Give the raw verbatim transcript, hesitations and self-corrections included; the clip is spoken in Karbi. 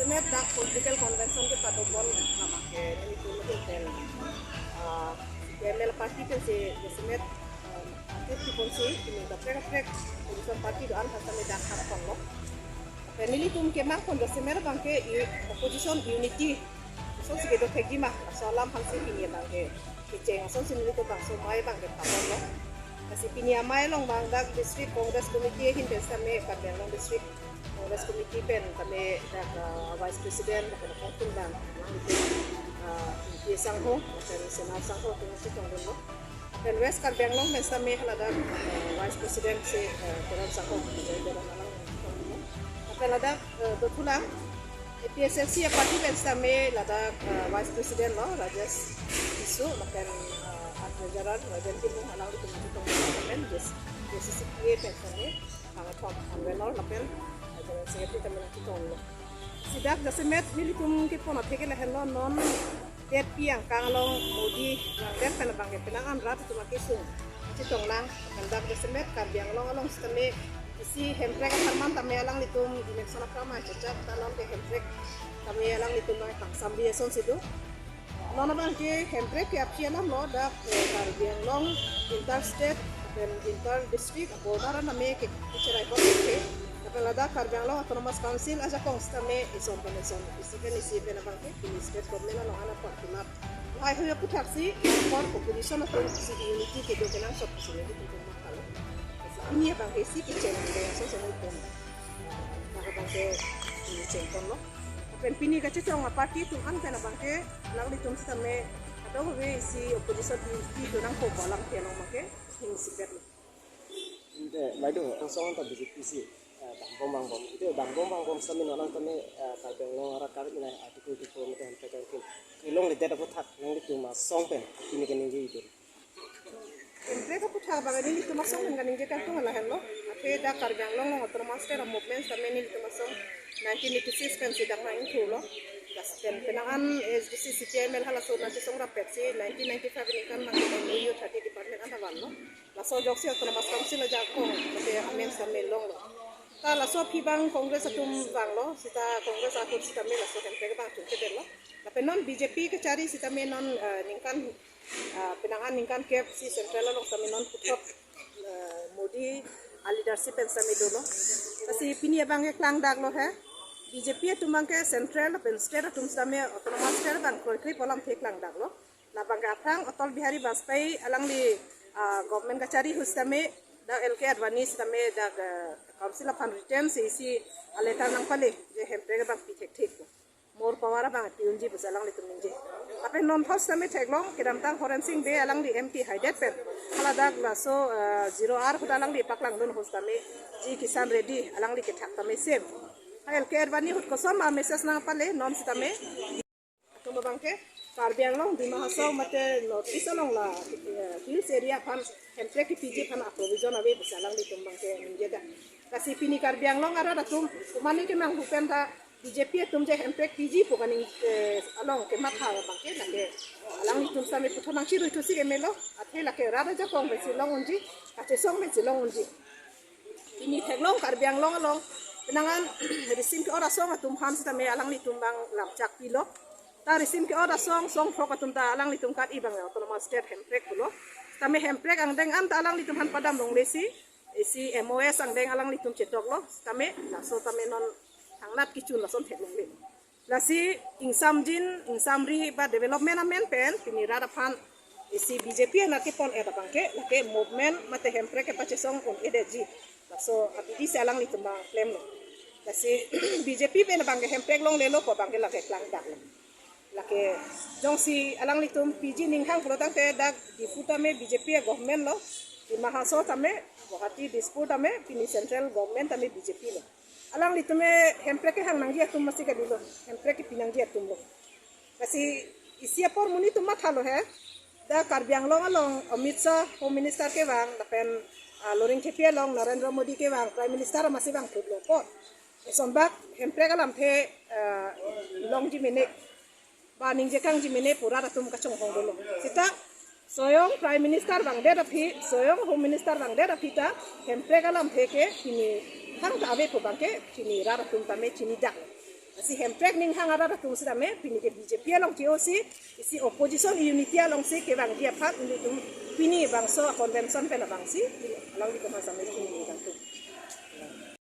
Jasemet dak political convention kepadopon abangke nelitum hotel, ah, C P I M L party pensi jasemet, ah, aktif kiponsi pini kaprek kaprek opposition party do-an aphan sitame dak happonlo. Pen nelitum kemangpon jasemet abangke i opposition unity asonsi kedo thekji ma, laso alam aphansi pini abangke kecheng asonsi nelitum bangso amei abangke paponlo. Lasi pini amei along abang dak District Congress Committee ahin pen sitame, Karbi Anglong District Congress Committee pen tame dak, ah, Vice President, dak dak pun abang, ah, P A sangho, pen Sena sangho, pen si tongdunlo. Pen West Karbi Anglong pen sitame haladak, ah, Vice President si, ah, Teron sangho, Vijay Teron alang tongdunlo. Pen ladak, ah, dothulang, A P H L C aparty pen sitame ladak, ah, Vice President lo, Rajesh Tisso, lapen, ah, Treasurer, Rajen Timung alanglitum nangchetonglo, lapen J C C P A pen sitame, ah, Thom Convenor, lapen, ah, General Secretary tame nangchetonglo. Si dak jasemet nelitum kepon atheke lahenlo, non detpi angkang along Modi vangdet pen abangke penang an rat atum akesung chetong nang, pen dak jasemet Karbi Anglong along sitame isi Hemprek apharman tame alanglitum election apharman chechak ta nonke Hemprek tame alanglitum abang pangsambi asonsi do. Non abangke Hemprek ke aphi alamlo, dak, eh, Karbi Anglong inter state pen inter district border tame ke, kecherai bom ke. Lapen ladak Karbi Anglong Autonomous Council ajakong sitame ison pen ison, isi pen isi pen abangke pini state government along an apor kimat. Lahai hui aputhaksi apor opposition atum si unity kedo kenangsot si nelitum mathalo. Si pini abangke isi kecheng pen asonsi nelitum, ah, abangke, eh, chengponlo. Pen pini kachechong aparty atum an pen abangke alanglitum sitame kadokave isi opposition unity do nangkok alam ke along abangke hingsipet lo. Ante, maido, angsong ta B J P si, eh, dambom vangbom. Ante dambom vangbom sitame non tame, eh, Karbi Anglong arat karik nai Article two four mate Hemprek kangtung ilong le det aputhak nanglitum asong pen pini kaningje itum. Hemprek aputhak abang nelitum asong pen kaningje kangtung lahenlo. Athe dak Karbi Anglong along Autonomous State a-movement sitame nelitum asong nineteen eighty-six pensi dak nang-ingthurlo. Dak pen penang an A S D C, C P I M L halaso nangchesong rapetsi nineteen ninety-five aningkan nang M O U thirty department anta vanlo. Laso ajoksi Autonomous Council ajakong mate amen sitame longlo. Ta laso aphi abang Congress atum vanglo, seta Congress ahut sitame laso Hemprek abang chunchedetlo. Lapen non B J P kachari sitame non, eh, ningkan, eh, penang an ningkan kep si central along sitame non puthot, eh, Modi a-leadership pen sitame dolo. Lasi pini abangke klangdaklo he. B J P atum abangke central lapen state atum sitame Autonomous State abang kroikre pu alamthe klangdaklo. Labangke aphrang Atal Bihari Vajpayee alangli, ah, government kachari ahut sitame dak L K Advani sitame dak, ah, council aphan written si isi a-letter nangpale je Hemprek abang pi thekthek, more power abang pi unji pusi alanglitum ningje. Lapen non thos sitame theklong kedamtang Horen Sing Bey alangli M P haidet pen haladak laso, ah, zero hour ahut alangli paklangdun ahut sitame G Kishan Reddy alangli kethak tame same. Ha L K Advani ahut koson ma message nangpale non sitame atum abangke Karbi Anglong, Dima Hasao mate North East along la, eh, hills area aphan Hemprek kepiji aphan a-provision ave pusi alanglitum abangke ningjedak. Lasi pini Karbi Anglong arat atum kumani kemang hupen ta B J P atum je Hemprek piji pu kaning, eh, along kematha abangke lake alanglitum sitame puthot nangchiruithusi kemelo, athe lake rat ajakong pensi long unji, kachesong pensi long unji. Pini theklong Karbi Anglong along penang an risim ke-ot asong atum aphan sitame alanglitum abang lamchak pilo. Ta risim ke-ot asong songthrok atum ta alanglitum kat-i abang Autonomous State Hemprek pulo. Sitame Hemprek angdeng an ta alanglitum aphan padam longle si, isi M O S angdeng alanglitum chetoklo. Sitame laso tame non thangnat kechun lason theklongle. Lasi ingsamjin, ingsamri ba development amen pen pini rat aphan isi B J P anat kepon-et abangke lake movement mate Hemprek kepachesong un-edetji. Laso abidi si alanglitum abang klemlo. Lasi B J P pen abangke Hemprek longlelo pu abangke lake klangdaklo. Lake jongsi alanglitum piji ninghang pulo tangte dak Diphu tame B J P a-government lo, Dima Hasao tame, Guwahati, Dispur tame pini central government tame B J P lo. Alanglitum e Hemprek kehang nangji atum masi kalilo, Hemprek kepi nangji atum lo. Lasi isi apor monit atum mathalo he, dak Karbi Anglong along Amit Shah Home Minister kevang, lapen, ah, Loringthepi along Narendra Modi kevang, Prime Minister masi vangthutlo apot. Eson bak Hemprek alamthe, ah, longji mene ba ningje kangji mene pu rat atum kachonghong dolo. Seta soyong Prime Minister vangdet aphi, soyong Home Minister vangdet aphi ta Hemprek alamthe ke chini thangta ave pu abangke chini rat atum tame chinidak. Si Hemprek ning hang arat atum sitame pini ke B J P along ke-o si, isi opposition unity alongsi kevangji aphan ilitum pini bangso convention pen abangsi alanglitum aphan sitame pini ningkan tum.